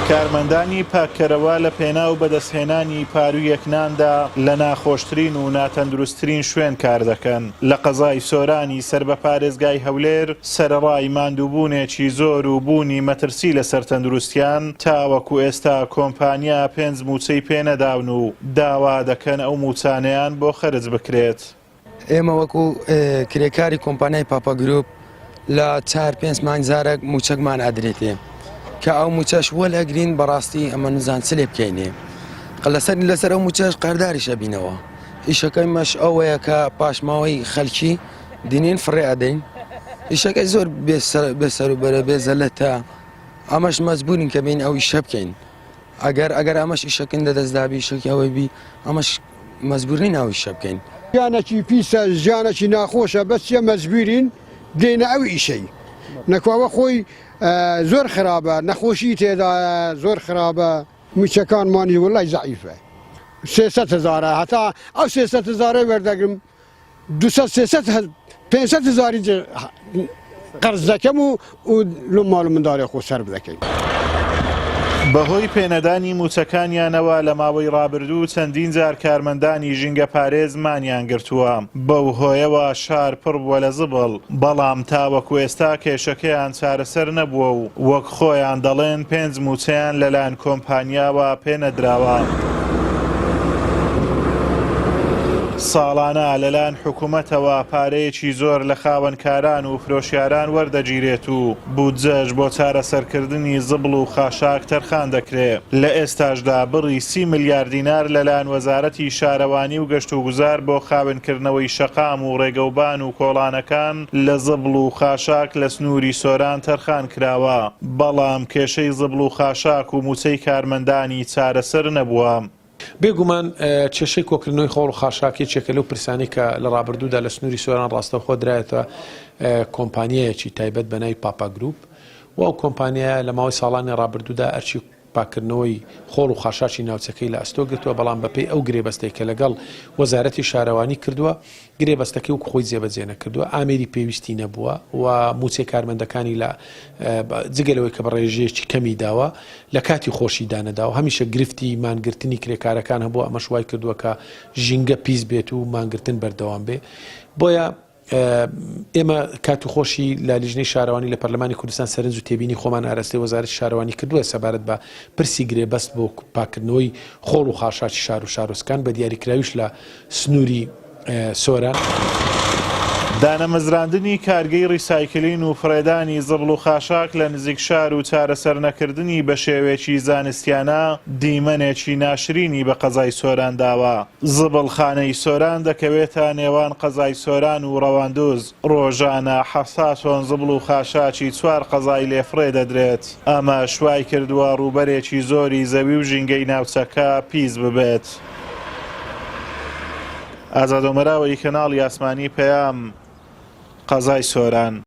کارمەندانی پاککەرەوە لە پێناو بەدەستهێنانی پاروویەک ناندا لە ناخۆشترین و ناتەندروستترین شوێن کار دەکەن. لە قەزای سۆرانی سەر بە پارێزگای هەولێر، سەرەڕای ماندووبوونێکی زۆر و بوونی مەترسی لەسەر تەندروستیان، تاوەکو ئێستا کۆمپانیا پێنج مووچەی پێنەداون و داوا دەکەن ئەو مووچانەیان بۆ خەرج بکرێت. ئێمە وەکو کرێکاری کۆمپانیای پاپا گروپ لە چار پێنج مانگ جارێک موچەکمان ئەدرێتێ کە ئەو موچەش وەل ئەگرین بەڕاستی ئەمە نزان چ لێ بکەینێ لەسەر لەسەر ئەو موچەش قەرداریش ئەبینەوە ئیشەکەی مەش ئەوەیە کە پاشماوەی خەلکی دینین فڕێ ئەدەین ئیشەکەی زۆر بێسەر و بەرە بێ زەلەتە ئەمەش مەجبورین کە بین ئەو ئیشە بکەین ئەگەر ئەگەر ئەمەش ئیشەکەن لە دەستدابی شەکی ئەوەی بی ئەمەش مەجبور نین ئەو ئیشە بکەین. ژیانەکی پیسە ژیانەکی ناخۆشە بەس چیە مەجبورین دێینە ئەو ئیشەی نەکواوە خۆی زۆر خرابە نەخۆشی تێدایە زۆر خرابە موچەکانمانی وەڵای زەعیفە 300 هەزارە هەتا ئەو 300 هەزارەی وەردەگرم 200 300 500 هەزاری قەرز دەکەم و و لۆ ماڵ و منداڵی خۆ سەرف دەکەین. بەهۆی پێنەدانی مووچەکانیانەوە لە ماوەی ڕابردوو چەندین جار کارمەندانی ژینگەپارێز مانیان گرتووە، بەو هۆیەوە شار پڕ بووە لە زبڵ، بەڵام تاوەکو ئێستا کێشەکەیان چارەسەر نەبووە و وەک خۆیان دەڵێن پێنج مووچەیان لەلایەن کۆمپانیاوە پێنەدراوە. ساڵانە لەلایەن حکومەتەوە پارەیەکی زۆر لە خاوەنکاران و فرۆشیاران وەردەگیرێت و بودجەش بۆ چارەسەرکردنی زبڵ و خاشاک تەرخان دەکرێ، لە ئێستاشدا بڕی سی ملیار دینار لەلایەن وەزارەتی شارەوانی و گەشتوگوزار بۆ خاوێنکردنەوەی شەقام و ڕێگەوبان و کۆڵانەکان لە زبڵ و خاشاک لە سنووری سۆران تەرخان کراوە، بەڵام کێشەی زبڵ و خاشاک و مووچەی کارمەندانی چارەسەر نەبووە. بێگومان کێشەی کۆکردنەوەی خۆڵ و خاشاک یەکێکە لەو پرسانەی کە لە ڕابردوودا لە سنووری سۆران ڕاستەوخۆ درایەتە کۆمپانیایەکی تایبەت بە ناوی پاپا گروپ و ئەو کۆمپانیایە لە ماوەی ساڵانی ڕابردوودا ئەرکی پاککردنەوەی خۆڵ و خاشاکی ناوچەکەی لە ئەستۆ گرتووە، بەڵام بەپێی ئەو گرێبەستەی کە لەگەڵ وەزارەتی شارەوانی کردووە، گرێبەستەکەی وەکو خۆی جێبەجێ نەکردووە، ئامێری پێویستی نەبووە و مووچەی کارمەندەکانی لە جگە لەوەی کە بە ڕێژەیەکی کەمی داوە، لە کاتی خۆشیدا نەداوە. هەمیشە گرفتی مانگرتنی کرێکارەکان هەبووە، ئەمەش وای کردووە کە ژینگە پیس بێت و مانگرتن بەردەوام بێ. بۆیە ئێمە کات و خۆشی لە لیژنەی شارەوانی لە پەرلەمانی کوردستان سەرنج و تێبینی خۆمان ئاراستەی وەزارەتی شارەوانی کردووە سەبارەت بە پرسی گرێبەست بۆ پاککردنەوەی خۆڵ و خاشاکی شار و شارۆچکان بە دیاریکراویش لە سنووری سۆران. دانەمەزراندنی کارگەی ڕیسایکلین و فڕێدانی زبڵ و خاشاک لە نزیک شار و چارەسەرنەکردنی بەشێوەیەکی زانستیانە دیمەنێکی ناشرینی بە قەزای سۆران داوە. زبڵخانەی سۆران دەکەوێتە نێوان قەزای سۆران و ڕەواندوز، ڕۆژانە 70 تۆن زبڵ و خاشاکی چوار قەزای لێ فڕێ دەدرێت، ئەمەش وایکردووە ڕووبەرێکی زۆری زەوی و ژینگەی ناوچەکە پیس ببێت. ئازاد ئۆمەراوەیی کەناڵی ئاسمانی پەیام، قەزای سۆران.